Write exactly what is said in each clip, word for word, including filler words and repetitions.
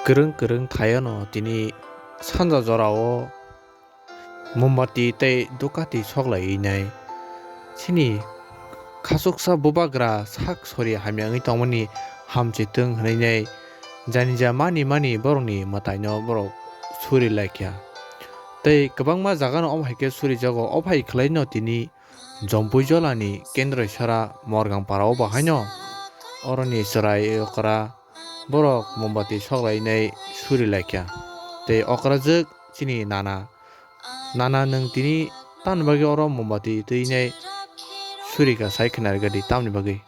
Kwrwng kwrwng thaiono tini sanja jorao mombati tei dukati soklaiwi nai. Chini khachuksa bubagra sak sori hamya wngwi tongmani hamchitwng hwnwi nai. Janija mani mani borokni mwtaino borok suri laikha. Tei kwbangma jagano omo hai khe surijago. Ophai khwlaino tini Jompui jolani Kendroi sara Morgang parao bo haino oroni chwrai okra borok mombati soklainai suri laikha. Tei okrajwk chini nana, "Nana, nwng tini tamni bagwi oro mombati twinai suri ka?" sai khna rwgadi tamni bagwi.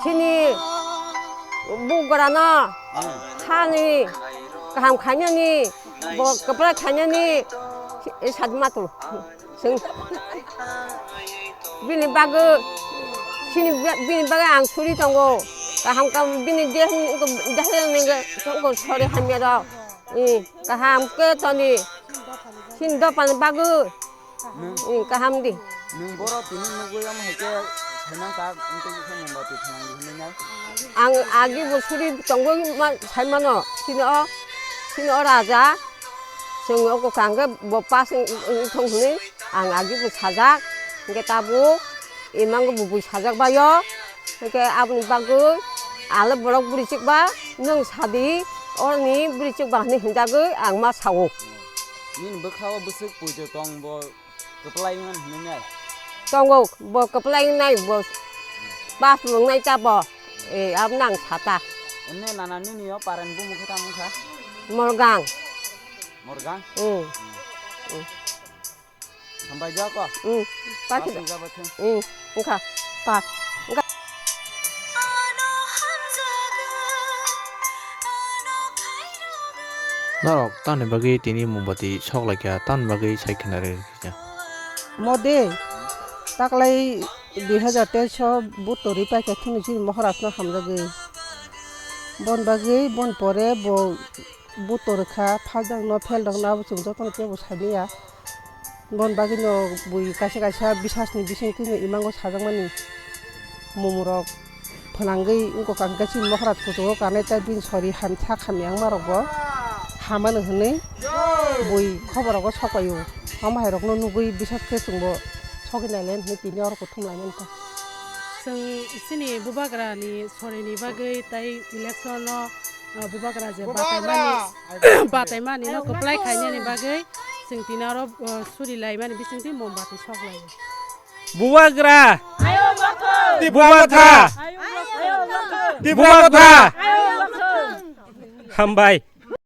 Chini bugrano hani kaham khainani, bo kwplai khainani, e, sadi matul. Chwng bini bagwi, chini ba-, bini bagwi ang suri tongo. Kaham kaham bini dehe, dehe nengke, sori hamya rok. I, kaham khe toni. Chini dophani bagwi. Nwng, i, kaham di. Nwng borok tini nugwi omo hai khe saimang kha, wngtwi khe mombati thwnangdi hwnwi nai. Ang agi bo suri tongwi ma-, saimano. Chini o, chini o raja. Chwng o kwkang khe bo pass wng, wng, wng thung hwnwi ang agi bo sajak. Hwnkhe tabuk imang bo bui sajak baio. Hwnkhe aboni bagwi ang le borok bwrwi chikba, nwng sadi, oroni bwrwi chikba hwnwi hwnjagwi ang ma sao. Nini bwkha o bwswk poito tong bo kwplai wngmani hwnwi nai? Tongo, bo kwplai wngnai, bo pass bo wngnai ta bo. E, aboni ang sata. Ene nana nini o parent bumung khe tamo wngkha? Morgang. Morgang? Mm. Mm. Hambai ja ko? Mm. Pass Pass wngja bo thung. Mm. Wngkha. Pass. Wngkha. Norok tamni bagwi tini mombati sok laikha, tamni bagwi sai khna rwkha. Mode, taklai dui hazar teis o butor ri paikha thini chini Maharaj no hamjagwi. Bon bagwi, bon pore bo butor kha, phajak no, phel rok no, abo chwng joto no teibo sadi ya. Bon bagwi no bui kaisa kaisa bisas ni bising twi no imango sajakmani mumrok phwnangwi wngkha, hwnkhe chini Maharaj kuchugo kanai tei bini sori ham sak hamya wngma rokbo hamano hwnwi bui khobor rogo sok paio. Omo hai rokno nugwi bisas khe chwngbo sogwi nailai hwnwi tini oro kuthum laimani kha. Chwng chini bubagrani sorini bagwi tei election no, uh, bubagra je Bubagra! Bataimani, bataimani no kwplai khainani bagwi chwng tini oro, uh, suri laimani bisingtwi mombati sok laio. Bubagra! Tipra Motha! Tipra Motha! Hambai.